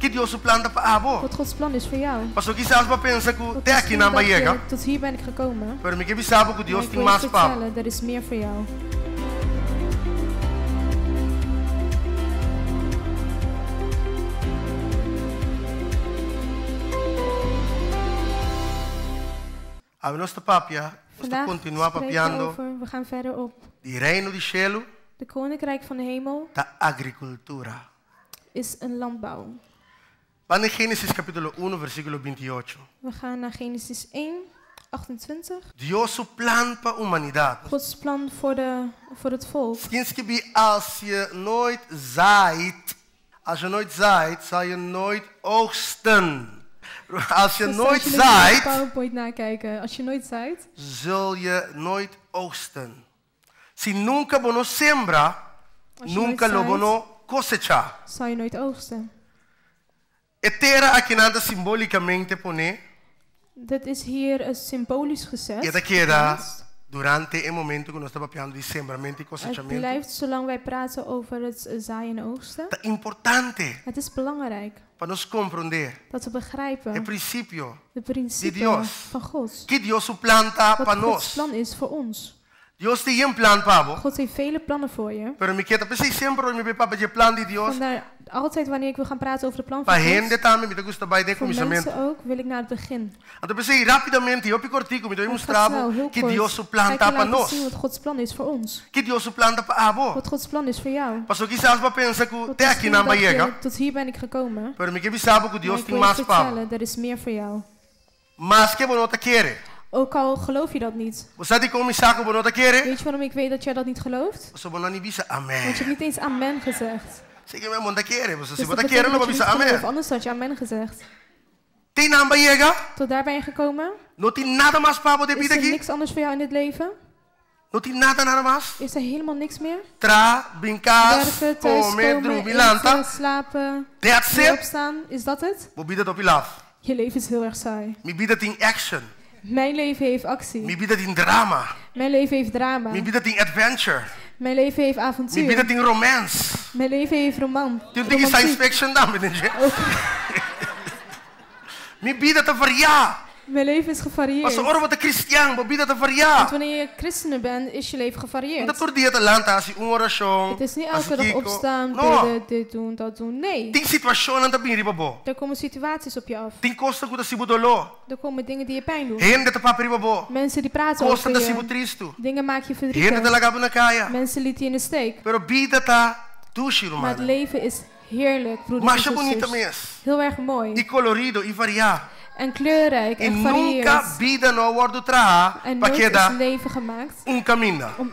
Ki Dios su plan ta pa abo. Wat Gods plan is voor jou. Paso kisas bo a pensa ku Want te aki misschien nan bo a dacht je, yega. tot hier ben ik gekomen. Pero mi ke bisa bo ku Maar Dios ik tin wil je mas pa bo. vertellen, er is meer voor jou. Awe nos ta papia, nos ta Vandaag kontinuá spreken we papiando over, we gaan verder op di Reino di Shelu de Koninkrijk van de Hemel ta agrikultura. is een landbouw. Ban den Génesis kapítulo uno versíkulo binti ocho. We gaan naar Genesis 1, 28. Dios su plan pa humanidat. Gods plan voor, de, voor het volk. Skin skibí als je nooit zaait, als je nooit zaait, zal je nooit oogsten. Als je Dus nooit als jullie de zaait, PowerPoint nakijken. Als je nooit zaait, zul je nooit oogsten. Si nunka bo no sembra, Als je nooit nunka lo bo zaait, no kosechá. zal je nooit oogsten. E tera akinan ta simbólikamente poné Dat is hier symbolisch gezet. i e ta keda geplaatst. durante e momento ku nos ta papiando di sembramentu i Het kosechamentu. blijft zolang wij praten over het zaaien en oogsten. Ta importante Het is belangrijk pa nos komprondé dat we e begrijpen prinsipio de principe Dios. van God. Ki Dios su plan ta Wat pa Gods nos. plan is voor ons. Dios tin yen plan pa bo. God heeft vele plannen voor je. Pero mi ke ta p'esei semper mi bai papia dje plan di Dios. Vandaar altijd wanneer ik wil gaan praten over het plan Pa van hende God, tambe mi ta gusta bai den voor kuminsamentu. mensen ook, wil ik naar het begin. Anto p'esei rápidamente, hopi kortiku, mi ta bai Het mustra gaat bo snel, heel ki kort. Dios su Ga plan ik ta je pa laten nos. zien wat Gods plan is voor ons. Ki Dios su plan ta pa abo. Wat Gods plan is voor jou. Paso kisas bo a pensa ku Want te aki misschien nan bai dacht je, yega. tot hier ben ik gekomen. Pero mi ke bisa bo ku Maar Dios ik tin wil je mas pa bo. vertellen, er is meer voor jou. Maske bo no ta kere. Ook al geloof je dat niet. Bo sa dikon mi sa ku bo no ta kere? Weet je waarom ik weet dat jij dat niet gelooft? Paso bo no a ni bisa Want amen. je hebt niet eens amen gezegd. Sigui mi bo no ta kere. Paso si Dus bo dat ta kere betekent lo bo dat je bisa niet gelooft, amen. anders had je amen gezegd. Te einan bo a yega? Tot daar ben je gekomen? No tin nada mas pa bo den Is bida er aki? niks anders voor jou in dit leven? No tin nada nada mas? Is er helemaal niks meer? Traha, bin kas, Werken, kome, thuiskomen, drumi, eten, lanta. slapen, That's weer it. opstaan. Is dat het? Bo bida ta hopi laf. Je leven is heel erg saai. Mi bida tin action. Mijn leven heeft actie. Mi bida tin drama. Mijn leven heeft drama. Mi bida tin adventure. Mijn leven heeft Mi bida avontuur. tin romance. Mijn leven heeft roman. Tin un tiki science romantiek. fiction tambe, den Ook. Mi bida ta variá. Mijn leven is gevarieerd. Paso ora bo ta kristian, bo bida ta variá. Want wanneer je christenen bent, is je leven No gevarieerd. ta tur dia ta lanta hasi un orashon. Het is niet elke dag Kiko. opstaan, No. bidden, dit doen, dat doen. Nee, Tin situashonnan ta bini riba bo. er komen situaties op je af. Tin kosnan ku ta hasi bo doló. Er komen dingen die je pijn doen. Hende ta papia riba bo. Mensen die praten Kosnan over ta hasi bo je. tristu. Dingen maken je Hende ta verdrietig. laga bo na kaya. Mensen lieten je in de steek. Pero bida ta dushi, Maar het rumannan. leven is heerlijk, broeders Masha en bunita zusters. mes. Heel erg mooi. I kolorido, i variá. En kleurrijk I en nunka gevarieerd. bida no a wòrdu trahá En pa nooit is keda leven gemaakt un kaminda. om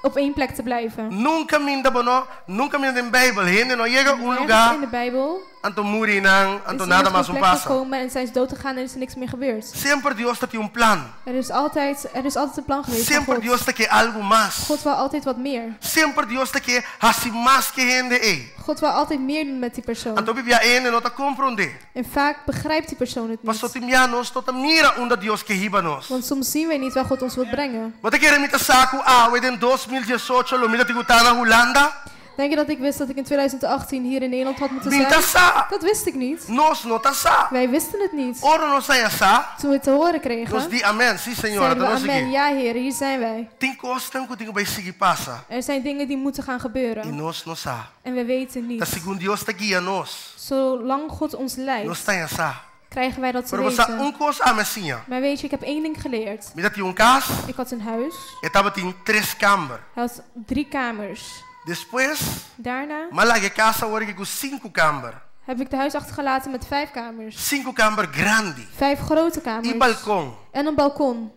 op één plek te blijven. Nun kaminda bo no, nun kaminda den Beibel, hende no a yega un Ergens lugá, in de Bijbel anto muri einan, anto is nada iemand op mas een no plek pasa. gekomen en zijn ze dood gegaan en is er niks meer gebeurd. Semper Dios ta tin un plan. Er is altijd een plan geweest van Semper God. Dios ta ke algu mas. God wil altijd wat meer. Semper Dios ta ke hasi mas ku e hende ei. God wil altijd meer doen met die persoon. Anto hopi bia e hende no ta komprondé. En vaak begrijpt die persoon het Paso niet. tin bia nos no ta mira unda Dios ke hiba nos. Want soms zien wij niet waar God ons wil brengen. Bo ta kere mi ta sa ku awe den 2018 lo mi ta tin ku ta na Hulanda? Denk je dat ik wist dat ik in 2018 hier in Nederland had moeten Mi n ta zijn? sa. Dat wist ik niet. Nos no ta sa. Wij wisten het niet. Ora nos haña sa, Toen we het te horen nos kregen, di amen. Sí, Señor, zeiden ta we nos amen. aki. Ja, Heer, hier zijn wij. Tin kosnan ku tin ku bai sigui pasa. Er zijn dingen die moeten gaan I gebeuren. nos no sa. En we weten Ta niet. segun Dios ta guia nos. Zolang God ons Nos leidt, ta haña sa. krijgen wij dat te Pero bo sa weten. un kos ami a siña. Maar weet je, ik heb één ding geleerd. Mi tabatin un kas, Ik had een huis. e tabatin tres kamber. Hij had drie kamers. Despues, Daarna m'a laga e kas awor aki ku sinku kamber. heb ik de huis achtergelaten met vijf kamers. Sinku kamber grandi. Vijf grote I kamers. balkon. En een balkon.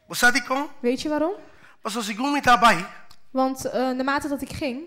Bo sa dikon? Weet je waarom? Paso segun mi ta bai, Want naarmate dat ik ging,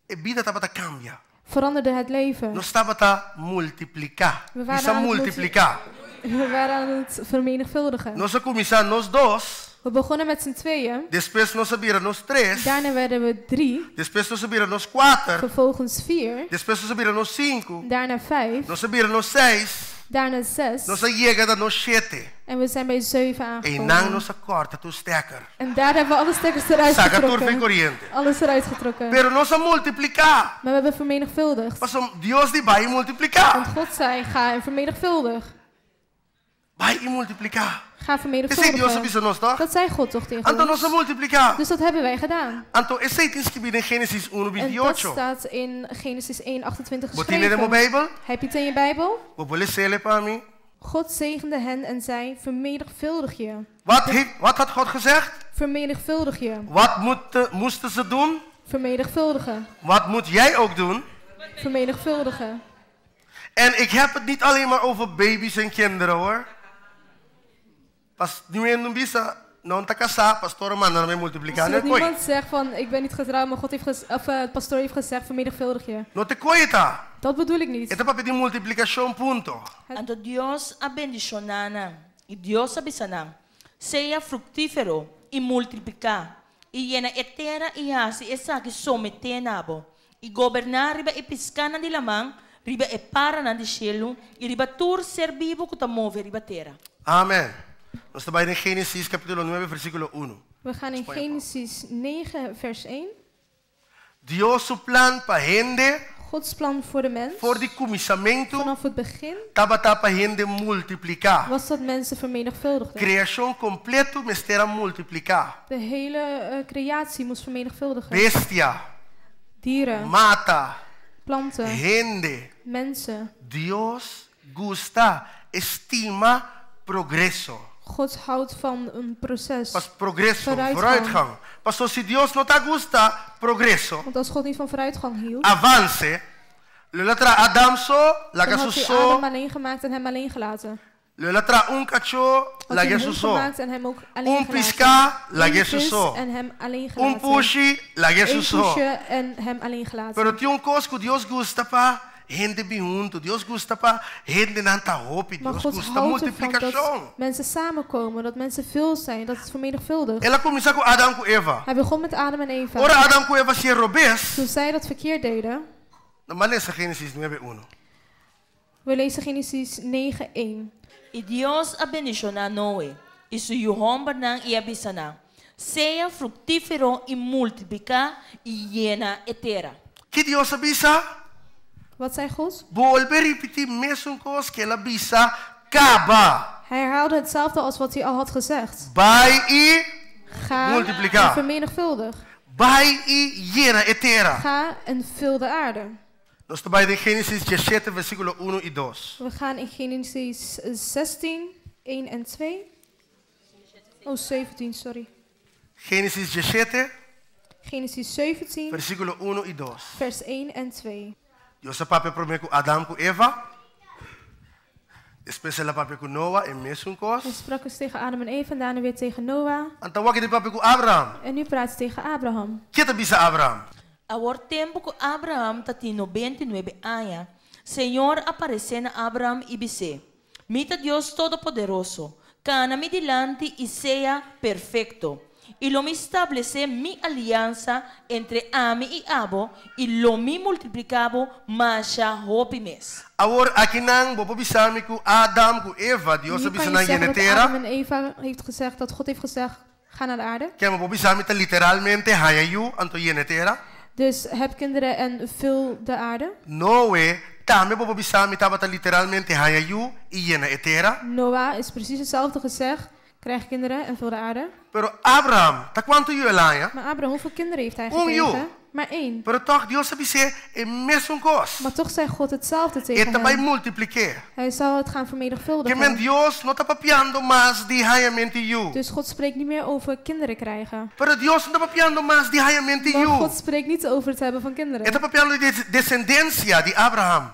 e bida tabata kambia. veranderde het leven. Nos tabata multipliká. We waren Bisa aan het multipliká. We waren aan het vermenigvuldigen. Nos a kuminsá nos dos, We begonnen met z'n tweeën. despues nos a bira nos tres, Daarna werden we drie. despues nos a bira nos kuater, Vervolgens vier. despues nos a bira nos sinku, Daarna vijf. nos a bira nos seis, Daarna 6. Nos a yega na nos 7. En we zijn bij 7 Einan aangekomen. nos a kòrta tur stekker. En daar hebben we alle stekkers eruit Saka tur getrokken. koriente. Alles eruit getrokken. Pero nos a multipliká. Maar we hebben vermenigvuldigd. Paso Dios di bai multipliká. Want God zei, ga en vermenigvuldig. Bai i multipliká. Ga Esei Dios a vermenigvuldigen. bisa nos, toch? Dat zei God toch tegen Anto nos a ons? multipliká. Dus dat hebben wij gedaan. Anto esei ta skibí den Génesis 1, En dat 28. staat in Genesis 1, 28 Bo tin e den geschreven. Beibel? Heb je het in je Bijbel? Bo por les'é pa mi. God zegende hen en zei, vermenigvuldig je. Wat had God gezegd? Vermenigvuldig je. Wat moesten ze doen? Vermenigvuldigen. Wat moet jij ook doen? Vermenigvuldigen. En ik heb het niet alleen maar over baby's en kinderen, hoor. Pas nu in bisa, no ta kasá, pastor manda mi multipliká. Zodat No koi. niemand zegt van, ik ben niet getrouwd, maar God heeft of, het pastoor heeft gezegd, vermenigvuldig je. No t'e koi e ta. Dat bedoel ik niet. E ta papia di multiplikashon, punto. Anto Dios a bendishoná nan. I Dios a bisa nan. Sea fruktífero i multipliká. I yena e tera i hasi esaki someté na bo. I goberná riba e piskánan di laman, riba e paranan di shelu, i riba tur ser bibu ku ta move riba tera. Amen. Nos ta bai den Génesis kapítulo 9, versíkulo 1. We gaan in Genesis 9, vers 1. Dios su plan pa hende, Gods plan voor de mens, for di kuminsamentu, vanaf het begin, tabata pa hende multipliká. was dat mensen vermenigvuldigden. Kreashon kompleto mester a multipliká. De hele creatie moest vermenigvuldigen. Bestia, Dieren, mata, planten, hende. mensen. Dios gusta, stima progreso. God houdt van een proces. Pas progreso, Vooruitgang. vooruitgang. Paso si Dios no ta gusta progreso, Want als God niet van vooruitgang hield, avance, lo el a traha Adam so, dan laga had su hij so, Adam alleen gemaakt en hem alleen gelaten. lo el a traha un kachó, Had hij laga een su hond so. gemaakt en hem ook alleen Un gelaten. piská, laga Een su vis so. en hem alleen Un gelaten. pushi, laga su Een so. poesje en hem alleen gelaten. Pero tin un kos ku Dios gusta pa hende bin huntu. Dios gusta pa hendenan ta hopi. Maar Dios God gusta houdt ervan dat multiplikashon. mensen samenkomen, dat mensen veel zijn, dat het vermenigvuldigt. El a kuminsá ku Adam ku Eva. Hij begon met Adam en Eva. Ora Adam ku Eva a hasi robes. Toen zij dat verkeerd deden, Ban lesa Génesis 9, 1. we lezen Genesis 9, 1. I Dios a bendishoná Noe, i su yu hòmbernan i a bisa nan. Sea fruktífero i multipliká i yena e tera. Ki Dios a bisa? Wat zei God? Bolbe ripití mesun kos ku el a bisa kaba. Hij herhaalde hetzelfde als wat hij al had gezegd. Bai i Ga Multipliká. en vermenigvuldig. Bai i yena e tera. Ga en vul de aarde. Nos ta bai den Génesis 17, versíkulo 1 i 2. We gaan in Genesis 16, 1 en 2. Oh, 17, sorry. Génesis 17, Genesis 17, versíkulo 1 i 2. vers 1 en 2. Dios a papia promé ku Adam ku Eva. Despues el a papia ku Noa e mesun kos. Hij sprak eens tegen Adam en Eva en daarna weer tegen Noah. Anto awor e ta papia ku Abraham. En nu praat hij tegen Abraham. Kiko e ta bisa Abraham? Awor tempu ku Abraham tabatin 99 aña, Señor a aparesé na Abraham i bis'é, Mi ta Dios Todopoderoso, kana mi dilanti i sea perfekto. I lo mi establesé mi aliansa entre ami i abo, i lo mi multipliká bo masha hopi mes. Awor akinan bo por bisa mi ku Adam ku Eva, Dios Nu a bisa kan je nan zeggen dat yena tera. Adam en Eva heeft gezegd, dat God heeft gezegd, ga naar de aarde. Ke men bo por bisa mi ta literalmente haña yu anto yena tera. Dus heb kinderen en vul de aarde. Noe, tambe bo por bisa mi tabata literalmente haña yu i yena e tera. Noah is precies hetzelfde gezegd. Krijg kinderen en vul de aarde. Pero Abraham, ta kuantu yu el a haña? Maar Abraham, hoeveel kinderen heeft hij Un gekregen? yu. Maar één. Pero toch Dios a bis'é e mesun kos. Maar toch zei God hetzelfde tegen E ta bai hem. multiplik'é. Hij zal het gaan Ke men vermenigvuldigen. Dios no ta papiando mas di hañament'i yu. Dus God spreekt niet meer over kinderen krijgen. Pero Dios no ta papiando mas di hañament'i Maar yu. God spreekt niet over het hebben van E kinderen. ta papiando di desendensia di Abraham.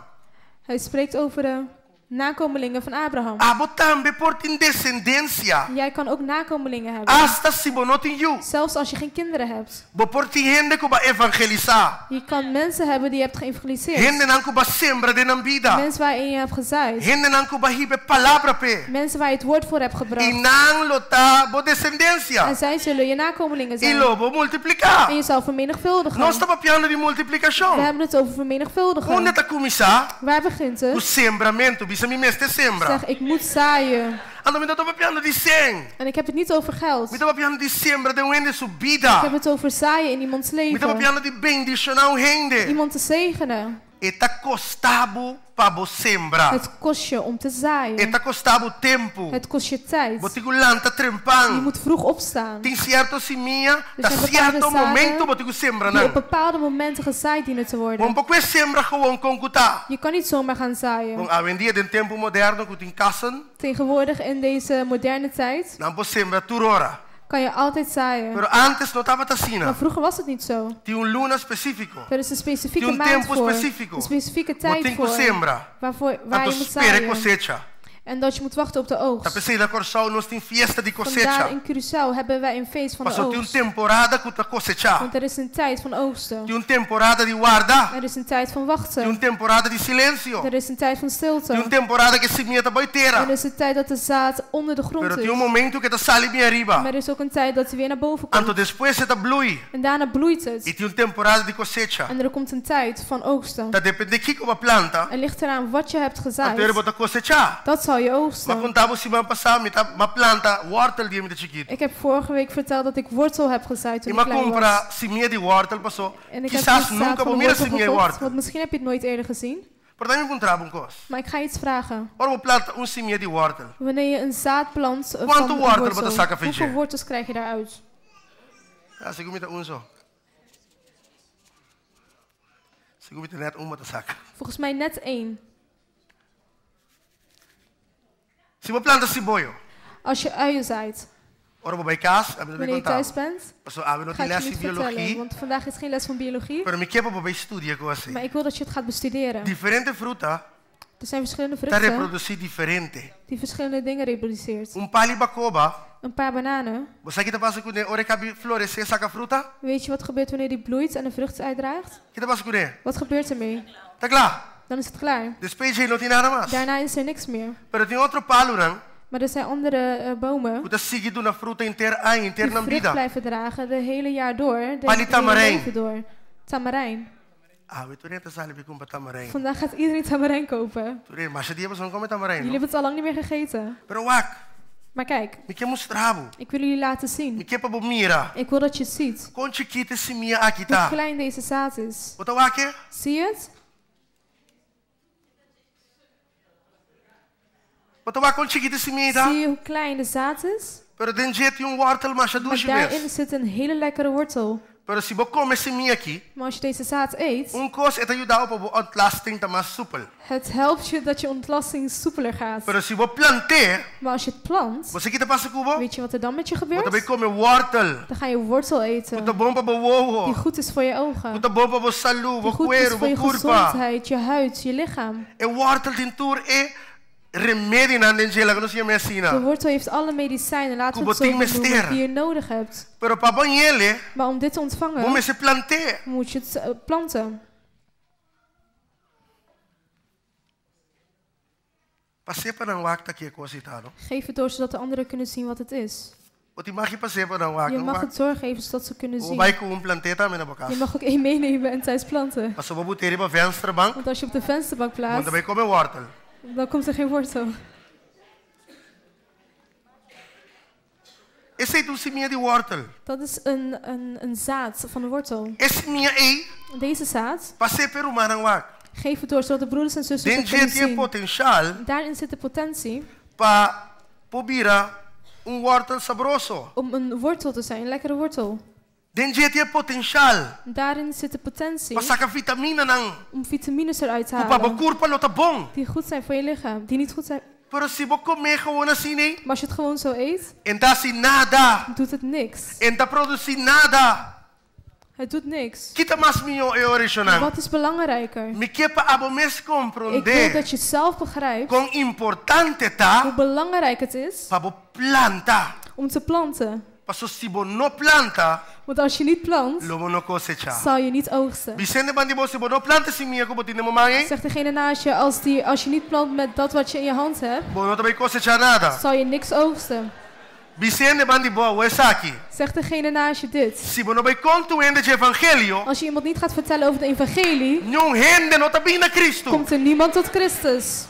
Hij spreekt over de nakomelingen van Abraham. Abo tambe por tin desendensia. Jij kan ook nakomelingen hebben. Asta si bo no tin yu. Zelfs als je geen kinderen hebt. Bo por tin hende ku b'a evangelisá. Je kan mensen hebben die je hebt geëvangeliseerd. Hendenan ku b'a sembra den nan bida. Mensen waarin je hebt gezaaid. Hendenan ku b'a hiba e palabra p'e. Mensen waar je het woord voor hebt I gebracht. nan lo ta bo En desendensia. zij zullen je nakomelingen I zijn. lo bo multipliká. En je zal vermenigvuldigen. Nos ta papiando di We multiplikashon. hebben het over Unda vermenigvuldigen. ta kuminsá? Waar begint Ku het? sembramentu. Bisa mi mester sembra. Zeg, ik moet zaaien. Anto mi no ta papiando di sèn. En ik heb het niet over geld. Mi ta papiando di sembra den un hende su Ik heb bida. het over zaaien in iemands Mi ta leven. papiando di bendishoná un hende. Iemand te zegenen. E ta kosta bo pa bo sembra. Het kost je om te E zaaien. ta kosta bo tempu. Het kost je tijd. Bo tin ku lanta Je trempan. moet vroeg opstaan. Tin sierto simia, Er ta zijn bepaalde sierto momento zaden bo tin ku sembra die op nan. bepaalde momenten gezaaid dienen te Bo worden. no por sembra gewoon kon ku ta. Je kan niet zomaar gaan zaaien. Bon, awendia den tempu moderno ku tin kasnan, Tegenwoordig in deze moderne tijd nan por sembra tur ora. kan je altijd zaaien. Pero antes no tabata asina. Maar vroeger was het niet zo. Tin un luna spesífiko. Er is een specifieke Tin un maand tempu voor, spesífiko. een specifieke Bo tijd tin ku voor, sembra. waarvoor, waar Anto je moet spera zaaien. kosecha. En dat je moet wachten op de Ta oogst. p'esei na Kòrsou nos tin fiesta di Vandaar kosecha. in Curaçao hebben wij een feest van de Pasobra tin un oogst. temporada ku ta kosechá. Want er is een tijd van oogsten. Tin un temporada di warda. Er is een tijd van Tin wachten. un temporada di silensio. Er is een tijd van Tin stilte. un temporada ku e simia ta bou tera. Er is een tijd dat de zaad onder de grond Pero tin un is. momento ku e ta sali bin ariba. Maar er is ook een tijd dat hij weer naar boven Anto komt. despues e ta blui. En daarna bloeit I het. tin un temporada di kosecha. En er komt een tijd van oogsten. Ta dependé kiko bo a planta. Er ligt eraan wat je hebt Anto gezaaid. bo ta kosechá. Dat zal je M'a oogsten. konta bo siman pasá, mi ta m'a planta wòrtel dia mi ta chikitu. Ik heb vorige week verteld dat ik wortel heb gezaaid I toen m'a ik klein was. kumpra simia di wòrtel pasó. En ik heb Kisas de zaad nunka van bo de mira wortel simia di gekocht, wòrtel. want misschien heb je het nooit eerder gezien. Pero laga mi puntra bo un kos. Maar ik ga iets vragen. Ora bo planta un simia di wòrtel. Wanneer je een zaad plant Kuantu van een wortel bo ta wortel, saka fo'i hoeveel dje? wortels krijg je daaruit? Ah, segun mi ta un so. Segun mi ta nèt un bo ta saka. Volgens mij net één. Si bo planta siboyo. Als je uien zaait, Ora bo bai kas, ami ta bai wanneer je konta. thuis bent, Paso awe no ga tin ik je les di niet vertellen, biologia, want vandaag is geen les van biologie. pero mi ke pa bo bai studia kos Maar ik wil dat je het gaat bestuderen. Diferente fruta Er zijn verschillende ta vruchten reprodusí diferente. die verschillende dingen reproduceert. Un pal'i bakoba, Een paar bananen. bo sa ki ta pasa kuné ora e kaba floresé saka fruta? Weet je wat gebeurt wanneer die bloeit en de vrucht uitdraagt? Ki ta pasa kuné? Wat gebeurt ermee? Ta kla. Dan is het klaar. Despues no tin nada mas. Daarna is er niks meer. Pero tin otro palunan Maar er zijn andere bomen ku ta sigui duna fruta henter aña, die henter nan vrucht bida. blijven dragen de hele jaar door. De Pal'i hele tamarijn. leven door. Tamarijn. Awe tur hende ta sali bai kumpra tamarijn. Vandaag gaat iedereen tamarijn kopen. Tur hende, masha dia boso no kome tamarijn. Jullie No? hebben het al lang niet meer gegeten. Pero wak, Maar kijk, mi ke mustra bo. ik wil jullie laten Mi zien. ke pa bo mira. Ik wil dat je het ziet. Kon chikitu e simia aki Hoe ta. klein deze zaad is. Bo ta wak e? Zie je het? Bo ta wak kon chikitu e simia ta? Zie je hoe klein de zaad is? Pero den dje tin un wòrtel masha Maar dushi daarin mes. zit een hele lekkere wortel. Pero si bo kome e simia aki, Maar als je deze zaad eet, un kos e ta yuda pa bo ontlasting ta mas supel. het helpt je dat je ontlasting soepeler gaat. Pero si bo plant'é, Maar als je het plant, bo sa ki ta pasa ku bo? weet je wat er dan met je Bo ta bai gebeurt? kome wòrtel. Dan ga je wortel Ku ta eten, bon pa bo die wowo. goed is voor je Ku ogen. ta bon pa bo salú, bo Die goed is kueru, voor bo je kurpa. gezondheid, je huid, je lichaam. E wòrtel tin tur e remedinan den dje, laga nos yam'é De asina. wortel heeft alle medicijnen, laten we het zo Ku bo tin noemen, mester. die je nodig hebt. Pero pa bo hañ'é, Maar om dit te bo ontvangen, mester plant'é. moet je het planten. Pas'é pa nan wak ta ki e kos ei ta, no? Geef het door, zodat de anderen kunnen zien wat het is. Bo tin mag di pas'é pa nan wak, Je no? mag Wak. het doorgeven, zodat ze kunnen Bo zien. bai ku un plant'é tambe na bo Je kas. mag ook één meenemen en thuis planten. Paso bo bot'é riba vensterbank, Want als je op de vensterbank bo no ta plaatst, bai kome wòrtel. dan komt er geen wortel. Esei ta un simia di wòrtel. Dat is een zaad van de wortel. E simia ei, Deze zaad, pas'é pa e rumannan wak. geef het door, zodat de broeders en zusters Den het kunnen dje tin zien. potensial Daarin zit de potentie pa por bira un wòrtel sabroso. om een wortel te zijn, een lekkere wortel. Den dje tin potensial Daarin zit de potentie pa saka vitaminanan om vitamines eruit te ku pa bo halen. kurpa lo ta bon. Die goed zijn voor je lichaam, die niet goed zijn. Pero si bo kome gewoon asina ei, Maar als je het gewoon zo eet, e n' ta hasi nada. doet het niks. E n' ta produsí nada. Het doet niks. Ki ta mas mihó e ora ei, shonnan? Wat is belangrijker? Mi ke pa abo mes Ik wil komprondé dat je zelf begrijpt kon importante ta hoe belangrijk het is pa bo planta. om te planten. Paso si bo no planta, Want als je niet plant, lo bo no kosechá. zal je niet oogsten. Bisa hende band'i bo, si bo no planta e simia ku bo tin den bo man ei, Zegt degene naast je, als je niet plant met dat wat je in je hand hebt, bo no ta bai kosechá nada. zal je niks oogsten. Bisa hende band'i bo, awor esaki. Zegt degene naast je dit. Si bo no bai konta un hende dje evangelio, Als je iemand niet gaat vertellen over de evangelie, niun hende no ta bin na Kristu. komt er niemand tot Christus.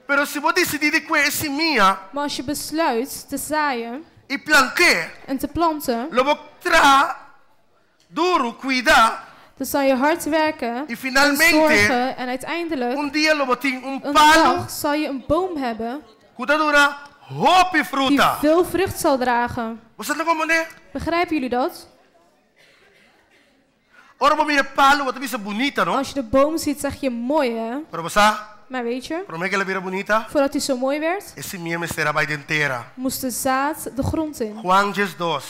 Pero si bo disidí di kue e simia. Maar als je besluit te zaaien I plant'é. En te planten. Lo bo traha duru, kuida. Dan zal je hard werken I en finalmente, zorgen en uiteindelijk un dia lo bo tin un een palu dag zal je een boom hebben ku ta duna hopi die fruta. veel vrucht zal dragen. Bo sa ta komprondé? Begrijpen jullie dat? Ora bo mira e palu, bo ta bisa bunita, no? Als je de boom ziet, zeg je mooi hè? Pero bo sa, Maar weet je, promé ku el a bira bunita, voordat hij zo mooi werd, e simia mester a bai den tera. moest de zaad de grond in. Juan diesdos.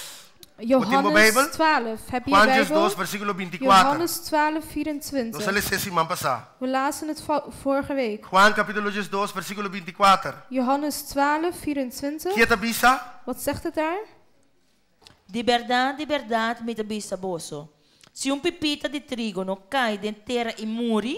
Bo tin bo Johannes Bijbel? 12. Heb je je Juan Bijbel? 12, versíkulo 24. Johannes 12, Nos a 24. lesa siman pasá. We lazen het vorige week. Juan kapítulo 12, versíkulo 24. Johannes 12, 24. Ke ta bisa? Wat zegt het daar? Di bèrdat, di bèrdat, mi ta bisa boso. Si un pipita di trigo no kai den tera i muri,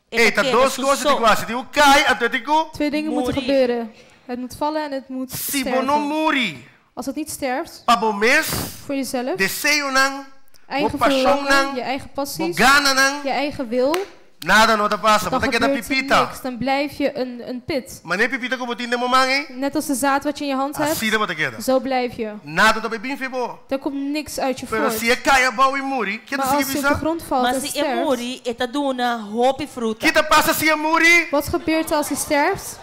e Ei, ta ta keda dos su kos so. tin ku hasi. Tin ku kai, anto tin ku. Twee dingen moeten Muri. gebeuren. Het moet vallen en het moet Si bo no sterven. muri, Als het niet sterft, pa bo mes, voor jezelf, deseonan, bo eigen verlangen, pashonnan, je eigen bo passies, gananan, je eigen wil, nada no ta pasa. Bo dan ta keda gebeurt er pipita. niks. Dan blijf je een pit. Manera pipita ku bo tin den bo man ei, Net als de zaad wat je in je hand hebt, asina bo ta keda. zo blijf je. Nada no ta bin for di bo. Er komt niks uit je Pero voort. si e kai abou i muri, ke ta Maar sigui als je op de bisa? grond valt Ma en si e sterft, muri, e ta duna hopi fruta. Ke ta pasa si e muri? wat gebeurt er als hij sterft?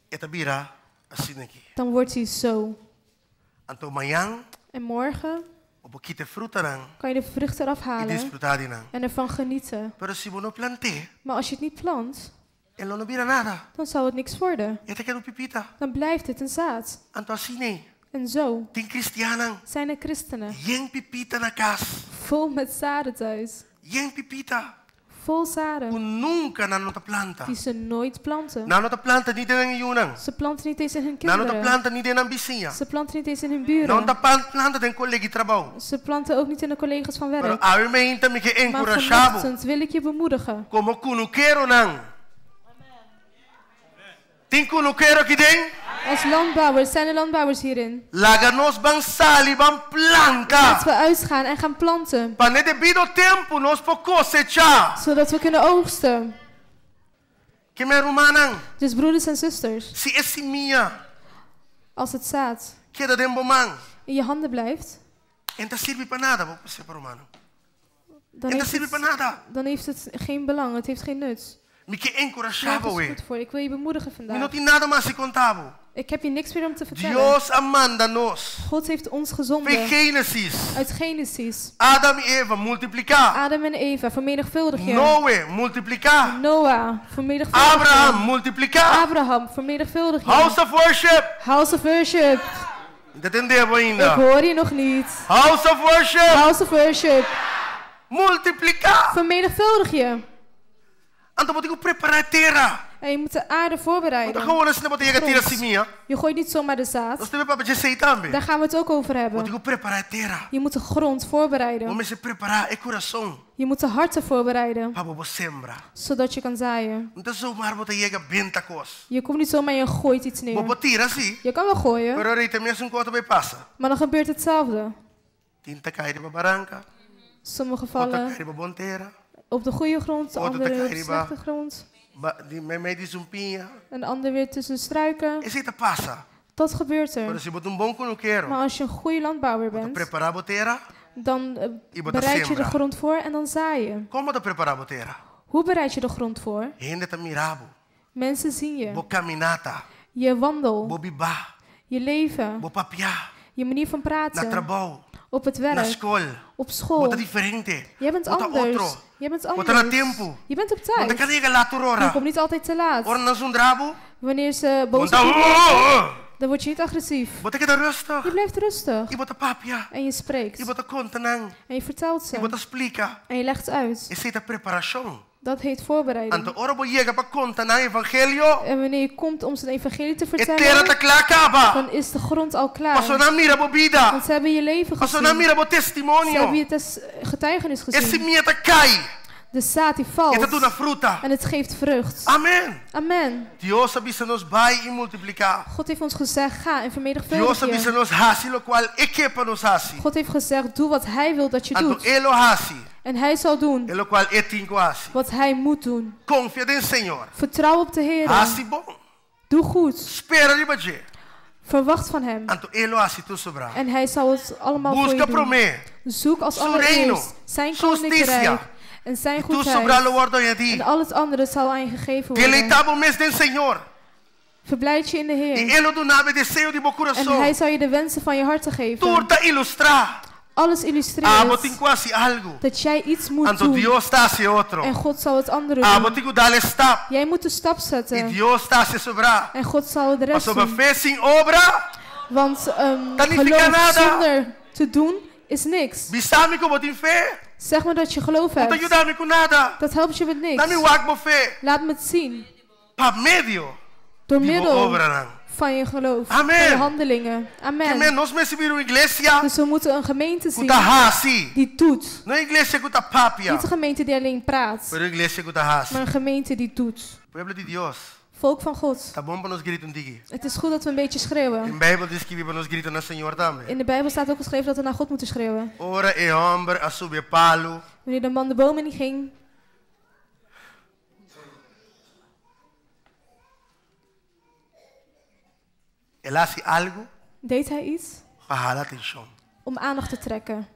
E ta bira asina aki. Dan wordt hij zo. Anto mañan, En morgen bo por kita e frutanan kan je de vrucht eraf i halen disfrutá di nan. en ervan genieten. Pero si bo no plant'é, Maar als je het niet plant, e lo no bira nada. dan zal het niks worden. E ta keda un pipita. Dan blijft het een zaad. Anto asina ei, En zo tin kristiannan zijn er christenen yen pipita na kas. vol met zaden thuis. Yen pipita. Vol Ku zaden nunka nan no ta planta. die ze nooit planten. Nan no ta planta ni den nan yunan. Ze planten niet eens in hun Nan no ta kinderen. planta ni den nan bisiña. Ze planten niet eens in hun Nan no buren. ta planta den kolega di trabou. Ze planten ook niet in de collega's van Pero werk. awe mainta mi ke Maar enkurashá bo vanochtend wil ik je bemoedigen. komo kunukeronan. Tin kunukero aki den? Als landbouwers zijn er landbouwers hierin. Laga nos ban sali, ban planta. Laten we uitgaan en gaan planten. Pa n'e debido tempu nos por kosechá. Zodat we kunnen oogsten. Ke men rumannan, Dus broeders en zusters, si e simia als het zaad keda den bo man, in je handen blijft, e n' ta sirbi pa nada, bo por ruman. dan E n' ta heeft sirbi pa het, nada. dan heeft het geen belang, het heeft geen nut. Mi ke Maar enkurashá het bo is e. goed voor je. Ik wil je bemoedigen Mi no vandaag. tin nada mas di konta bo. Ik heb je niks meer om te vertellen. Dios a manda nos. God heeft ons Fe gezonden Génesis. uit Genesis. Adam i Eva, multipliká. Adam en Eva, vermenigvuldig je. Noe, multipliká. Noah, vermenigvuldig je. Abraham, multipliká. Abraham, vermenigvuldig je. House of Worship. House of Worship. Mi n' ta tende bo Ik ainda. hoor je nog niet. House of Worship. House of Worship. Multipliká. Vermenigvuldig je. Anto bo tin ku prepará e tera. En je moet de aarde No ta voorbereiden. gewoon asina bo ta yega tira simia. Je gooit niet zomaar de zaad. Nos ta bai papia di esei tambe. Daar gaan we het ook over Bo hebben. tin ku prepará e tera. Je moet de grond voorbereiden. Bo mester prepará e kurason Je moet de harten voorbereiden, pa bo sembra. zodat je kan zaaien. No ta zomaar bo ta yega benta kos. Je komt niet zomaar en je gooit iets Bo neer. por tira sí, Je kan wel gooien, pero ei ta mesun kos ta bai pasa. maar dan gebeurt hetzelfde. Tin ta kai riba baranka, Sommige otro ta vallen kai riba bon tera, op de goede grond, de Otro andere op de ta kai riba slechte grond. ba, di meimei di sumpiña. Een ander weer tussen struiken. Esei ta pasa. Dat gebeurt Pero er. si bo ta un bon kunukero, Maar als je een goede landbouwer bo ta bent, prepará bo tera. dan I bo ta bereid je de sembra. grond voor en dan zaai je. Kon bo ta prepará bo tera? Hoe bereid je de grond voor? Hende ta mira bo. Mensen zien je. Bo kaminata, Je wandel, bo bibá, je leven, bo papiá, je manier van na praten, trabou, op het na werk, skol. op Bo ta school. diferente. Jij bent Bo ta anders. otro. Jij bent Bo ta na anders. tempu. Je bent op Bo n' ta tijd. kana yega lat Je ora. komt niet altijd te laat. Ora nan zundra bo. Wanneer ze boos Bo n' ta op je oh, oh, oh. dan word je niet agressief. Bo ta keda rustig. Je blijft rustig I bo ta papia. en je spreekt I bo ta konta nan. en je vertelt I bo ze ta splika. en je legt uit. Esei ta preparashon. Dat heet voorbereiding. Anto ora bo yega pa konta nan evangelio, En wanneer je komt om zijn evangelie te e tera vertellen, ta kla kaba. dan is de grond al klaar. Paso nan a mira bo bida. Want ze hebben je leven Paso nan a gezien. mira bo Ze hebben testimonio. je getuigenis E gezien. simia ta kai. De zaad die E ta duna valt fruta. en het geeft vrucht. Amèn. Amen. Dios a bisa nos bai i multipliká. God heeft ons gezegd, ga en Dios vermenigvuldig a bisa je. nos hasi lokual E ke pa nos hasi. God heeft gezegd, doe wat hij wil dat je Anto doet. E lo hasi, En hij zal doen e lokual E tin ku hasi. wat hij moet doen. Konfia den Señor. Vertrouw op de Heer. Hasi bon. Doe goed. Spera riba dje. Verwacht van hem. Anto E lo hasi tur sobrá. En hij zal het allemaal voor je Buska doen. promé. Zoek als Su reino, allereerst zijn su justicia. koninkrijk en zijn Tur sobrá goedheid. lo wòrdu añadí. En al het andere zal aan je gegeven worden. Deleitá bo mes den Señor. Verblijd je in de I Heer. E lo duna bo e deseo di bo En kurason. hij zal je de wensen van je hart geven. Tur ta ilustrá. Alles Abo tin illustreert ku hasi algu. dat jij iets moet Anto doen. Dios ta hasi otro. En God zal het andere Abo doen. tin ku dal e stap. Jij moet de stap I zetten. Dios ta hasi sobrá. En God zal de rest Pasobra doen. fe sin obra, Want Ta nifiká geloof nada. zonder te doen is niks. Bisa mi ku bo tin fe, Zeg maar dat je geloof no ta hebt. yuda mi ku nada. Dat helpt je met Laga mi niks. wak bo fe. Laat me het zien. Pa medio Door di bo middel obranan. van je geloof. Amen. Van je handelingen. Ke men Amen. nos mester mira un iglesia Dus we moeten een gemeente ku zien ta hasi. die doet. No iglesia ku ta papia, Niet een gemeente die alleen praat, pero iglesia ku ta hasi. maar een gemeente die doet. Pueblo di Dios, Volk van God. ta bon pa nos grita un tiki. Het is goed dat we een beetje schreeuwen. Den Beibel ta skibí pa nos grita na Señor tambe. In de Bijbel staat ook geschreven dat we naar God moeten schreeuwen. Ora e hòmber a subi e palu, Wanneer de man de boom in ging, el a hasi algu deed hij iets pa hala atenshon. om aandacht te trekken.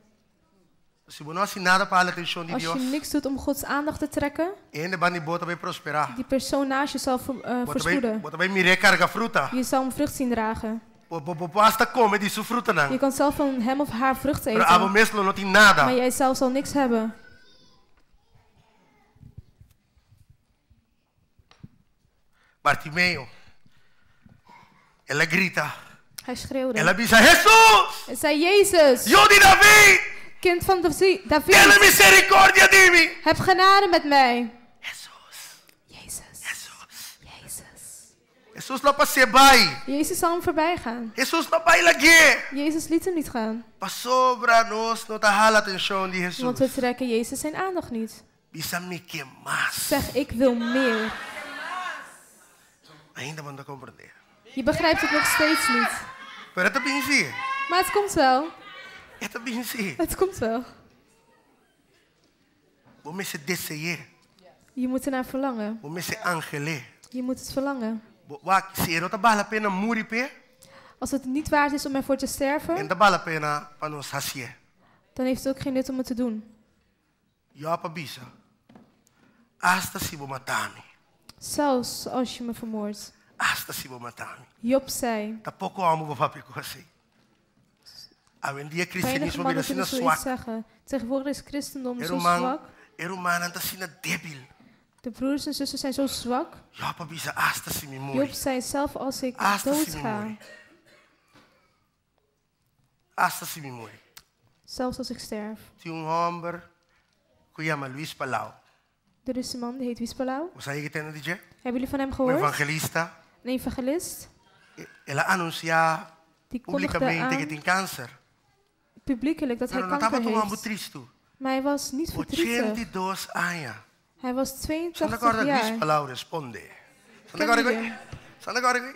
Si bo no hasi nada pa hala atenshon di Als je Dios, niks doet om Gods aandacht te trekken, e hende band'i bo ta bai prosperá. die persoon naast je zal Bo ta bai, voorspoeden. bo ta bai mir'é karga fruta. Je zal hem vrucht zien dragen. Bo, bo, bo por asta kome di su frutanan. Je kan zelf van hem of haar vrucht Pero abo eten, mes lo no tin nada. maar jij zelf zal niks hebben. Bartimeo, el a grita. Hij schreeuwde. El a bisa, Hesus! Hij zei, Jezus, Yu di David! kind van Tene David, miserikòrdia di mi! heb genade met mij. Hesus, Jezus, Hesus. Jezus. Hesus no a pas'é bai. Jezus zal hem voorbij gaan. Hesus no a bai lag'é. Jezus liet hem niet gaan, Pasobra nos no ta hala atenshon di want we Hesus. trekken Jezus zijn aandacht niet. Bisa mi ke mas. Zeg, ik wil meer. Ainda bo no ta komprondé. Je begrijpt het nog steeds niet. Pero e ta bin sí. Maar het komt wel. E ta bin sí. Het komt wel. Bo mester dese'é. Je moet ernaar verlangen. Bo mester anhel'é. Je moet het verlangen. Bo, wak, si e no ta bale la pena muri p'e, Als het niet waard is om ervoor te sterven, e n' ta bale la pena pa nos hasié. dan heeft het ook geen nut om het te doen. Job a bisa. Asta si bo mata mi. Zelfs als je me vermoordt. Asta si bo mata mi. Job zei, Ta poko hòmber por papia kos asina. Awendia weinig kristianismo mannen bira asina kunnen zoiets swak. zeggen. Tegenwoordig is christendom zo Ruman, zwak. e rumannan ta asina débil. De broers en zussen zijn zo zwak. Job a bisa, asta si mi muri. Job zei, zelf als ik Asta si mi doodga, muri. Asta si mi muri. zelfs als ik sterf. Tin un hòmber ku yama Luis Palau. Er is een man, die heet Luis Palau. Boso a yega di tende di dje? Hebben jullie van hem Un gehoord? evangelista. Een evangelist. El a anunsiá Die kondigde públikamente ku aan tin kanser. publiekelijk dat hij Pero no kanker tabata un hòmber heeft. tristu. Maar hij was niet verdrietig. 82 aña. Hij was Santa 82 Corda Luis jaar. Palau responde. Santa Kennen Corda jullie? Santa Corda Pero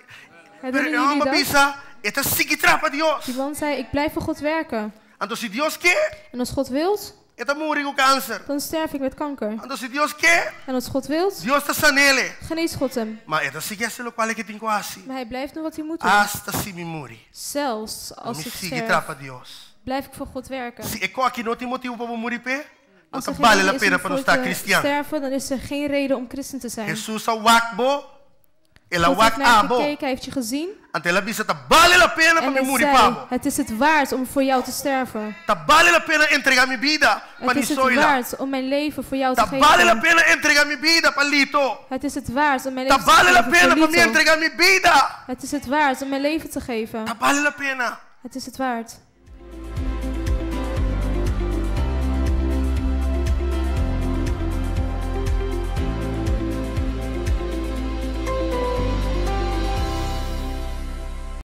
Herinneren e jullie hòmber dat? bisa, e ta sigui traha pa Dios. Die man zei, ik blijf voor God werken. Anto si Dios ke, En als God wilt, e ta muri ku kanser. dan sterf ik met kanker. Anto si Dios ke, En als God wilt, Dios ta san'é. geneest God hem. Ma e ta sigui hasi lokual ku e tin ku hasi. Maar hij blijft doen wat hij moet doen. Asta si mi muri. Zelfs als Mi ik sigui sterf, traha pa Dios. blijf ik voor God werken. Si e kos aki no tin motibu pa muri p'e, no Als ta er geen bale la reden is pena om pa nos voor ta te kristian. sterven, dan is er geen reden om christen te zijn. Hesus a wak bo, el a God heeft wak naar je abo. gekeken, hij heeft je gezien. Anto el a bisa ta bale la pena pa En mi hij muri zei, pa bo. het is het waard om voor jou te sterven. Ta bale la pena entregá mi bida pa Het is het Nisoila. waard om mijn leven voor jou te Ta bale la geven. pena entregá mi bida pa Lito. Het is het waard om mijn Ta leven te bale la geven pena voor pa mi Lito. entregá mi bida. Het is het waard om mijn leven te geven. Ta bale la pena. Het is het waard.